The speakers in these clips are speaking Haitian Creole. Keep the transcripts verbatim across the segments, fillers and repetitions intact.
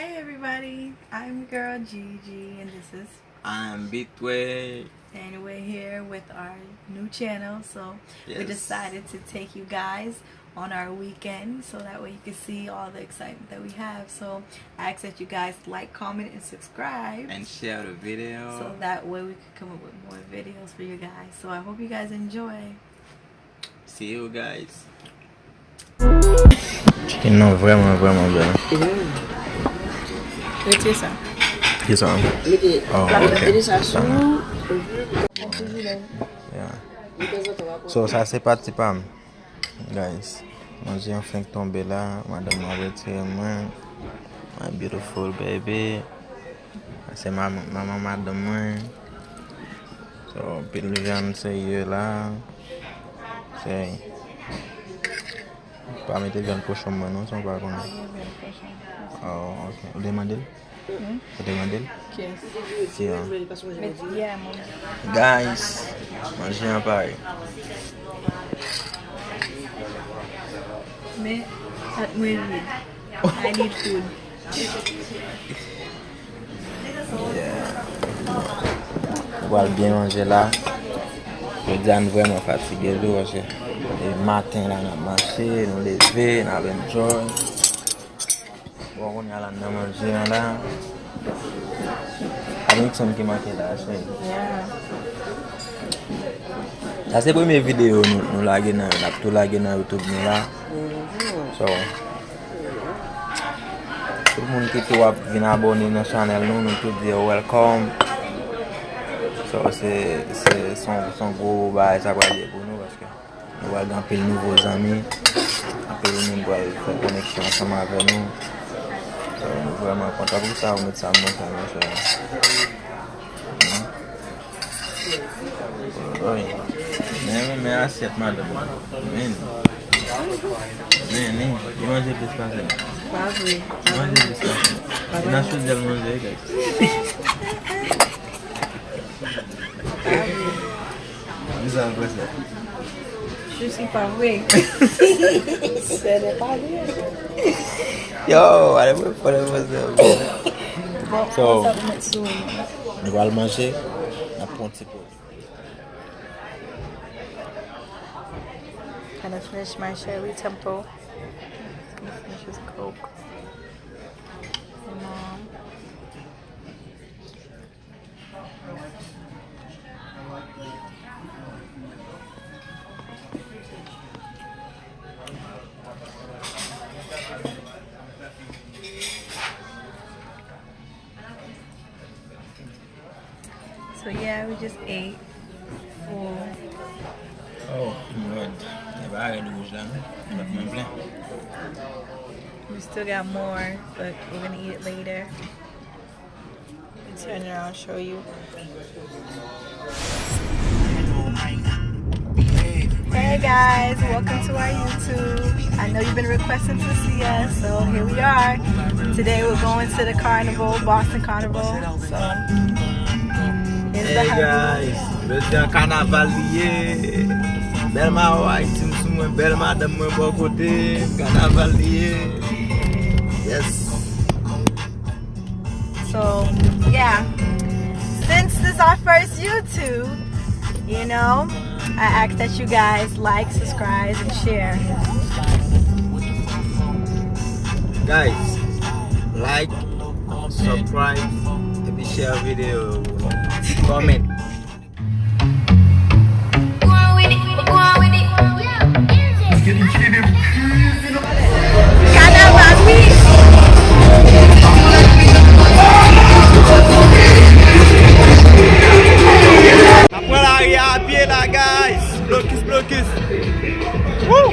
Hey everybody, I'm your girl Gigi, and this is I'm Bitway. And we're here with our new channel, so we Yes. decided to take you guys on our weekend so that way you can see all the excitement that we have. So I ask that you guys like, comment, and subscribe And share the video. so that way we can come up with more videos for you guys. So I hope you guys enjoy. See you guys. Chicken nan vrèman, vrèman bèl. Retire sa. Ki sa? Oh, ok. Sa nan. Yeah. So, sa se pati pa m, guys. Manje an fenk tonbe la. Madanm mwen retire mwen. My beautiful baby. Se manman, manman madanm mwen. So, anpil vyann serye la. Se, pa mete vyann kochon mwen non, san w pa konnen. Oh, ok. Ou te mande l? Hmm? Ou te mande l? Yes. Yeah. Guys, manje an pare. Men, pat mwen vid. I need food. Yeah. Ou pral byen manje la. Jodi a nou vrèman fatige tou, paske e maten la n ap mache, nou leve, n ap enjoy. Bon, kounye a la n nan manje an la. Pa gen kèsyon ki manke la, cheri. Yeah. Sa se premye videyo nou, nou lage nan, n ap tou lage nan YouTube nou la. So, tout moun ki tou ap vin abòne nan chanèl nou, nou tou di yo welcome. So, se, se, se yon, se yon gwo bagay sa pral ye pou nou, paske nou pral gen anpil nouvo zanmi, anpil moun pral fè koneksyon ansanm avè nou. So, nou vrèman kontan pou sa, ou met sa nan fè, monchè. Wi. Men, men, men asyèt madanm mwen. Men. Men, men, li manje plis pase m. Pa vre. Li manje plis pase m. E nan chodyè l manje, guys. Ki sa l fè sa? Je suis pas vrai. Ce n'est pas vrai. Yo, ale mwen fò nan manje. Bon, so, sa pou mèt sou nou pral manje, n ap pran ti poz. Gotta finish my Shirley Temple. Gonna finish this Coke. And, um, So yeah, we just ate. Full. Oh, Lord. E pa rèd wouj la, non? Bat mwen plen. We still got more, but we're gonna eat it later. Let me turn around, show you. Hey guys, welcome to our YouTube. I know you've been requesting to see us, so here we are. Today we're going to the carnival, Boston Carnival. So, here's the Hey hubby. Guys, jodi a kanaval li ye. Bèl mayo Ayiti m sou mwen, bèl madanm mwen bò kote m, kanaval li ye. Yes. So, yeah. Since this is our first YouTube, you know, I ask that you guys like, subscribe, and share. Guys, like, subscribe, epi share video, comment. Kanaval, wi. N ap pran lari a pye la, guys. Blokis, blokis. Woo!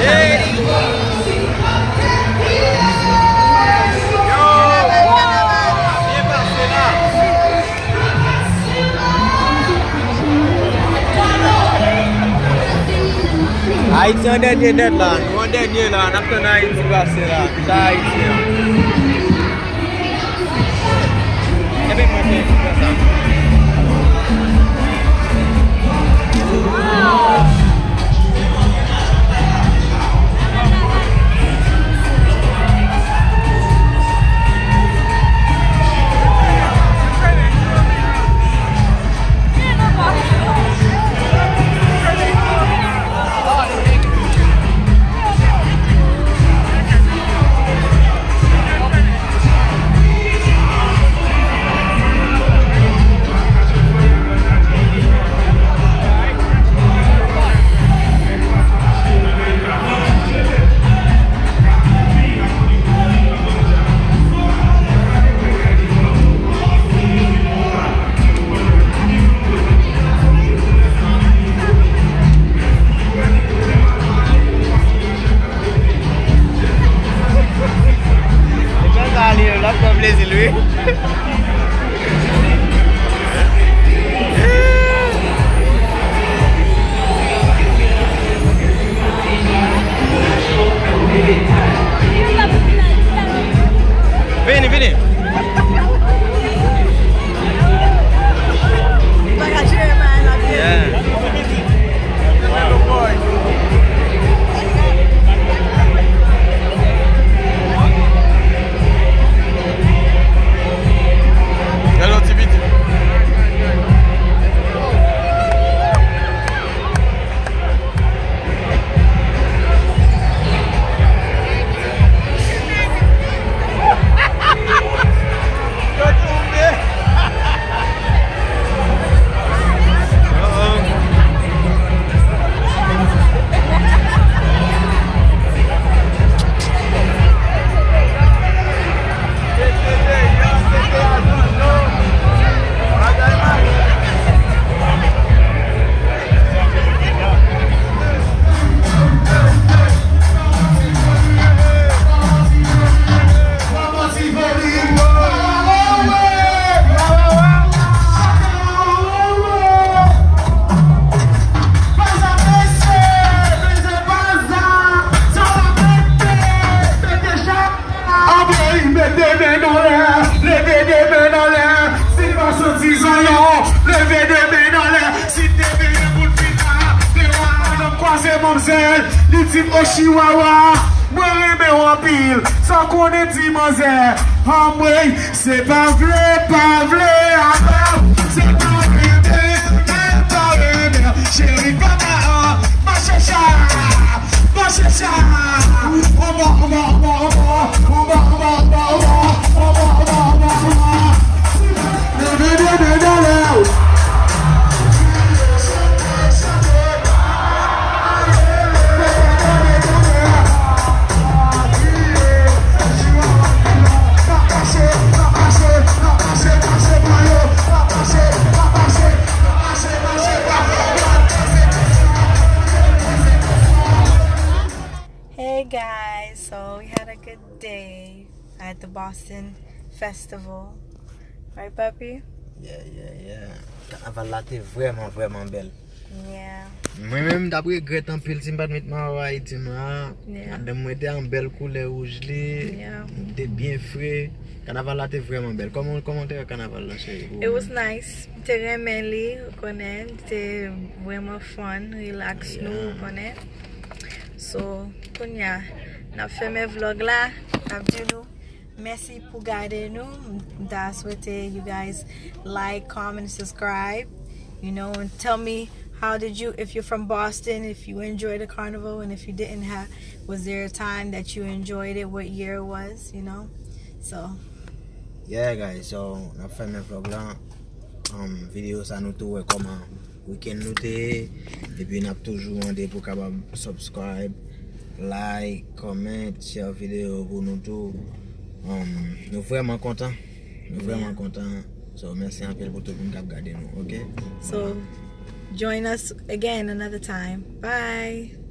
Yo! Byen pase la. Ayiti an dènye nèt la. Nou an dènye la. N ap tann Ayiti pase la. Sa Ayiti an. Kenbe mwen byen, konsa. E jan sa li ye, l ap pran plezi l, wi. Vini, vini. Yeah. Gade yon ti piti. Anmwey, mete men n anlè, leve de men n anlè. Si n pa santi zanyon, leve de men n anlè. Si n te benyen pou n fin la, te wè madanm kwaze manmzèl, li di m, o chiwawa, mwen renmen w anpil. Sa w konnen ti manzè, anmwey, se pa vle, pa vle, apa, se pa vle, men pa vle, cheri, papa, an, mache cha. Mache cha! Anba, anba, anba, anba. Leve de men anlè. Hey guys, so we had a good day at the Boston Festival. Right, papi? Yeah, yeah, yeah. Kanaval la te vrèman, vrèman bèl. Yeah. Mwen menm, m t ap regrèt anpil si m pa t met mayo Ayiti m la. Yeah. Madanm mwen te an bèl koulè wouj li. Yeah. M te byen fre. Kanaval la te vrèman bèl. Kòman, kòman te wè kanaval la, cheri? It was nice. M te renmen li, ou konnen. Li te vrèman fun, relax nou, ou konnen. So, kounye a, n ap fèmen vlog la, n ap di nou mèsi pou gade nou. M ta swete you guys like, comment, subscribe, you know, and tell me how did you, if you're from Boston, if you enjoy the carnival, and if you didn't have, was there a time that you enjoyed it, what year it was, you know? So. Yeah, guys, so, n ap fèmen vlog la. Um, videyo sa nou tou wè kòman weekend nou te ye. Epi n ap toujou mande pou kapab subscribe, like, comment, share videyo pou nou tou. Um, nou vrèman kontan. Nou vrèman kontan. So, mèsi anpil pou tout moun k ap gade nou, oke? So, join us again another time. Bye.